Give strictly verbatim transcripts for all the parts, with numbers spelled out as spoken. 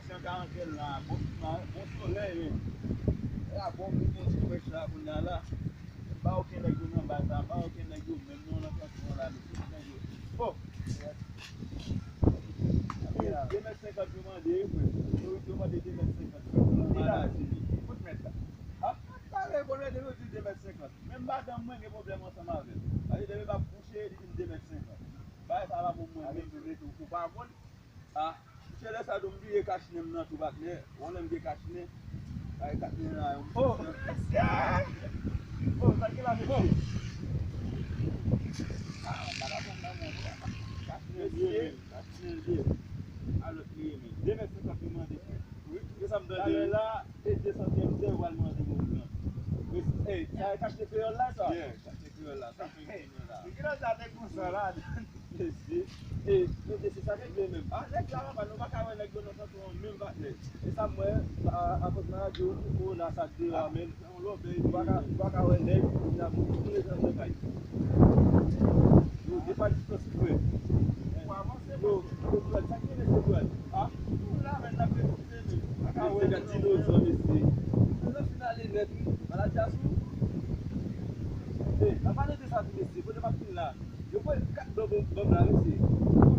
Jan ka antre la, bon, bon solèy, wi. E la, bon, bon, bon ti frèch la, kounye a la. M pa okenn nèg yo nan bay sa, m pa okenn nèg yo menm non nan kanton an la, mesye, nèg yo. Oh! De mèt senkant yo mande, wi, frè. Yo, yo mande de mèt senkant, frè. Pou maladi li. Kot mèt la? Ah, talè, bon, lè yo di de mèt senkant. Menm madanm mwen gen pwoblèm ansanm avè l. Paske depi m ap kouche, li di m de mèt senkant. Bagay sa pa pou mwen menm. Ou pa konn? Ah, misye lè sa tou m bliye kachnen m nan tou, patnè. Ou konnen m gen kachnen. Kay kachnen la, yon... Oh, mesye! Oh, sa ki la, mesye? Ah, pa la konn nan mwen. Kachnen l ye menm, kachnen l ye. Alòs li ye menm. De mèt senkant li mande, frè. Wi, se sa m tande. Talè la, e de santèm tè w al mande moun nan. Wi, e, sa e kachnen kreyòl la, sa? Yeah, kachnen kreyòl la, sa fè m konnen la. Hey, men ki lè sa nèg konsa la? Mesye, e, mesye, se sa ki vle menm. Ah, nèg la, papa, nou pa ka wè nèg yo nan kanton an menm, patnè. E sa m wè, a, akoz maladi yo, koko la, sa deyò a menm. Yon lòbèy, ou pa ka, ou pa ka wè nèg, kounye a moun, moun ret nan kay. Yo depa distans, frè. Yo, yo, frè, sa ki rele se frè? Ah, nou la, men n ap rete, men. Pa ka wè nèg la. Mesye, gad dinozò, mesye. Dinozò fin ale nèt, wi. Maladi a sou. Ey, n ap pale de sa tou, mesye. Kote m ap fin la? Yo voye kat blan ban m la, mesye.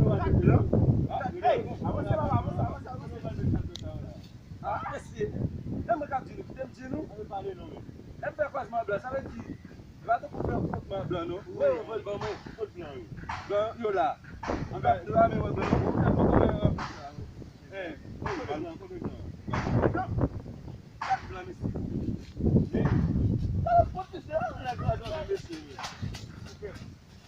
Kat blan? Kat, ey, avanse, papa, avanse, avanse, avanse. Ah, mesye, lè mwen k ap di nou, kite m di nou. Lè m fè kwazman blan, sa vle di, e pa tankou fè fwotman blan, non. Wi, yo voye l ban mwen. Kot blan yo? Blan yo la. Anba, nou la, men wè blan yo. Ey, konbyen blan, konbyen blan? Kat blan, mesye. Men, sa fòt, mesye, la, nèg la, mesye.